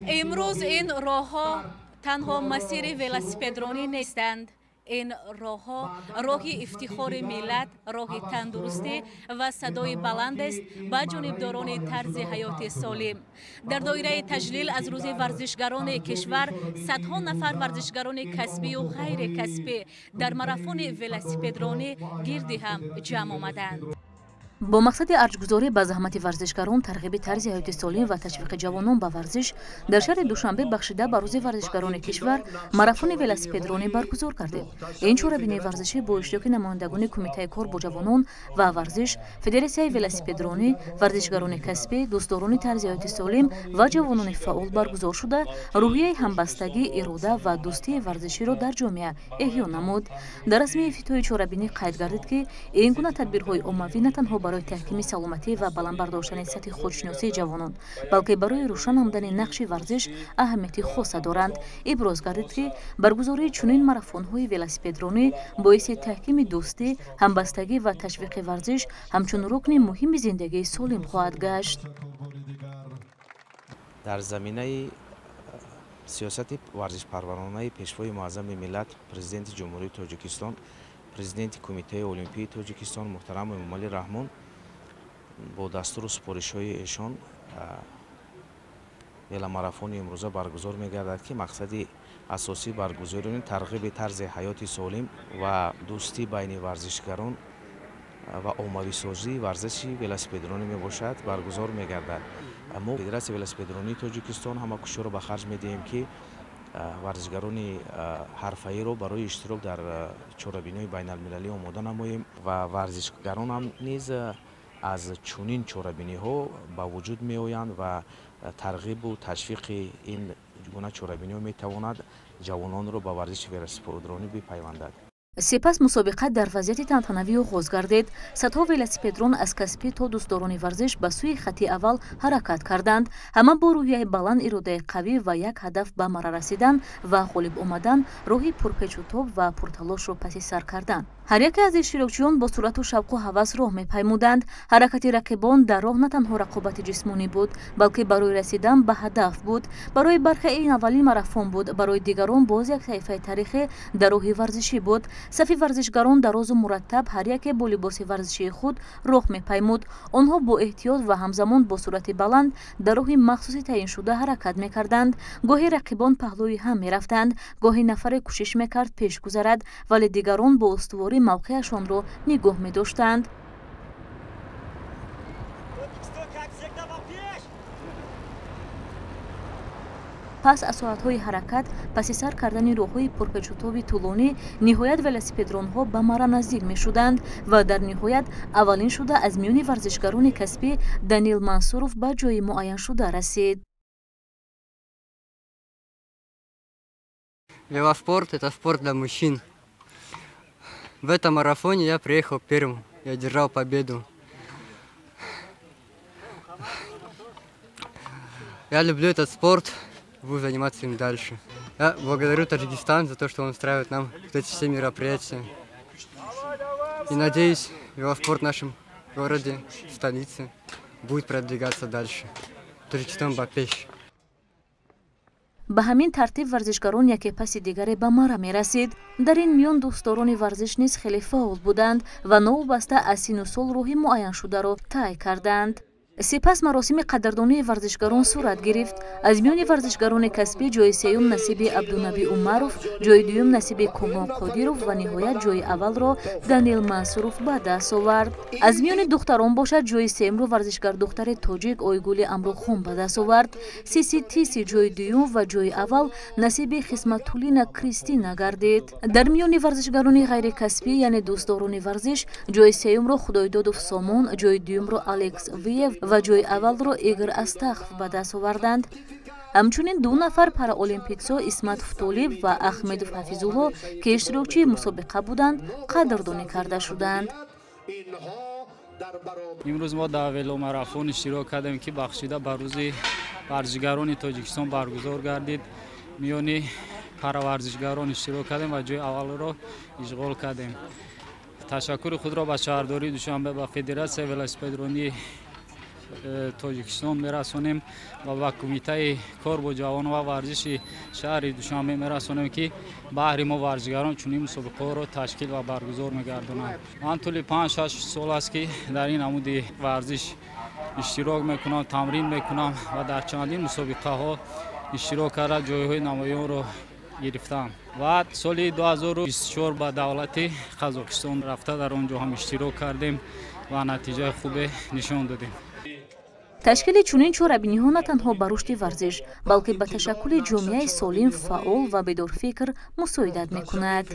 Имрӯз ин роҳҳо танҳо масири велосипедронӣ нестанд. Ин роҳҳо роҳи ифтихори миллат, роҳи тандурустӣ ва садои баландест ба ҷонибдорони тарзи ҳаёти солим. Дар доираи таҷлил аз рӯзи варзишгарони кишвар садҳо нафар варзишгарони касбию ғайрикасбӣ дар марафони велосипедронӣ гирди ҳам ҷамъ омаданд. Бо мақсади арҷгузорӣ ба заҳмати варзишгарон, тарғиби тарзи ҳаёти солим ва ташвиқи ҷавонон ба варзиш дар шаҳри Душанбе бахшида ба рӯзи варзишгарони кишвар марафони велосипедронӣ баргузор гардид. Ин чорабинии варзишӣ бо иштироки намояндагони Кумитаи кор бо ҷавонон ва варзиш, Федератсияи велосипедронӣ, варзишгарони касбӣ, дӯстдорони тарзи ҳаёти солим ва ҷавонони фаъол баргузор шуда, рӯҳияи ҳамбастагӣ, ирода ва дӯстии варзиширо дар ҷомеа эҳё намуд. Дар расми ифтитоҳи чорабинӣ қайд гардид, ки ин гуна тадбирҳои оммавӣ на танҳо барои таҳкими саломатӣ ва баланд бардоштани сатҳи худшиносии ҷавонон, балки барои рӯшан намудани нақши варзиш аҳамияти хоса доранд. Иброз гардид, ки баргузории чунин марафонҳои велосипедронӣ боиси таҳкими дӯстӣ, ҳамбастагӣ ва ташвиқи варзиш ҳамчун рукни муҳими зиндагии солим хоҳад гашт. Дар заминаи сиёсати варзишпарваронаи Пешвои Муаззами миллат, Президенти Ҷумҳурии Тоҷикистон, Президенти Кумитаи Олимпии Тоҷикистон муҳтарам Эмомалӣ Раҳмон, бо дастуру супоришҳои эшон веломарафони имрӯза баргузор мегардад, ки мақсади асосии баргузории он тарғиби тарзи ҳаёти солим ва дӯстӣ байни варзишгарон ва оммависозии варзиши велосипедронӣ мебошад, баргузор мегардад. Мо, Федератсияи велосипедронии Тоҷикистон, ҳама кӯшишҳоро ба харҷ медиҳем, ки варзишгарони ҳарфаиро барои иштирок дар чорабиниҳои байналмилалӣ омода намоем ва варзишгарон ҳам низ аз чунин чорабиниҳо ба вуҷуд меоянд ва тарғибу ташвиқи ин гуна чорабиниҳо метавонад ҷавононро ба варзиши велосипедронӣ бипайвандад. Сипас мусобиқа дар вазъияти тантанавӣ оғоз гардид. Садҳо велосипедрон аз касбӣ то дӯстдорони варзиш ба сӯи хатти аввал ҳаракат карданд. Ҳама бо рӯҳияи баланд, иродаи қавӣ ва як ҳадаф ба марра расидан ва ғолиб омадан роҳи пурпечутоб ва пурталошро паси сар карданд. Ҳар яке аз иштирокчиён бо суръату шавқу ҳавас роҳ мепаймуданд. Ҳаракати рақибон дар роҳ на танҳо рақобати ҷисмонӣ буд, балки барои расидан ба ҳадаф буд. Барои бархе ин аввалин марафон буд, барои дигарон боз як саҳифаи таърихӣ дар роҳи варзишӣ буд. Сафи варзишгарон дарозу мураттаб, ҳар яке бо либоси варзишии худ роҳ мепаймуд. Онҳо бо эҳтиёт ва ҳамзамон бо суръати баланд дар роҳи махсуси таъиншуда ҳаракат мекарданд. Гоҳе рақибон паҳлӯи ҳам мерафтанд, гоҳе нафаре кӯшиш мекард пеш гузарад, вале дигарон бо устуворӣ мавқеашонро нигоҳ медоштанд. Пас аз соатҳои ҳаракат, паси сар кардани роҳҳои пурпечутоби тӯлонӣ, ниҳоят велосипедронҳо ба марра наздик мешуданд ва дар ниҳоят аввалин шуда аз миёни варзишгарони касбӣ Данил Мансуров ба ҷои муайяншуда расид. Велоспорт — это спорт для мужчин. В этом марафоне я приехал первым, я одержал победу. Я люблю этот спорт, буду заниматься им дальше. Я благодарю Таджикистан за то, что он устраивает нам вот эти все мероприятия. И надеюсь, велоспорт в нашем городе, в столице, будет продвигаться дальше. Таджикистан ба пеш. Ба ҳамин тартиб варзишгарон яке паси дигаре ба марра мерасид. Дар ин миён дӯстдорони варзиш низ хеле фаъол буданд ва новобаста аз сину сол роҳи муайяншударо тай карданд. Сипас маросими қадрдонии варзишгарон сурат гирифт. Аз миёни варзишгарони касбӣ ҷои сеюм насиби Абдунаби Умаров, ҷои дуюм насиби Кумон Қодиров ва ниҳоят ҷои аввалро Данил Мансуров ба даст овард. Аз миёни духтарон бошад, ҷои сеюмро варзишгар-духтари тоҷик Ойгули Амрухон ба даст овард. Сиси Тиси ҷои дуюм ва ҷои аввал насиби Хисматуллина Кристина гардид. Дар миёни варзишгарони ғайрикасбӣ, яъне дӯстдорони варзиш, ҷои сеюмро Худойдодов Сомон, ҷои дуюмро Алекс Виев ва ҷои аввалро Игор Астахов ба даст оварданд. Ҳамчунин ду нафар параолимпиксо Исматов Толиб ва Ахмедов Ҳафизулло, ки иштирокчии мусобиқа буданд, қадрдонӣ карда шуданд. Имрӯз мо дар веломарафон иштирок кардем, ки бахшида ба рӯзи варзишгарони Тоҷикистон баргузор гардид. Миёни параварзишгарон иштирок кардем ва ҷои аввалро ишғол кардем. Ташаккури худро ба шаҳрдории Душанбе, ба Федератсияи велосипедронии Тоҷикистон мерасонем ва ба Кумитаи кор бо ҷавонон ва варзиши шаҳри Душанбе мерасонем, ки баҳри мо варзишгарон чунин мусобиқаҳоро ташкил ва баргузор мегардонанд. Ман тӯли 5-6 сол аст, ки дар ин намуди варзиш иштирок мекунам, тамрин мекунам ва дар чандин мусобиқаҳо иштирок карда, ҷойҳои намоёнро гирифтам ва соли 2024 ба давлати Қазоқистон рафта, дар он ҷо ҳам иштирок кардем ва натиҷаи хубе нишон додем. Ташкили чунин чорабиниҳо на танҳо ба рушди варзиш, балки ба ташаккули ҷомеаи солим, фаъол ва бедорфикр мусоидат мекунад.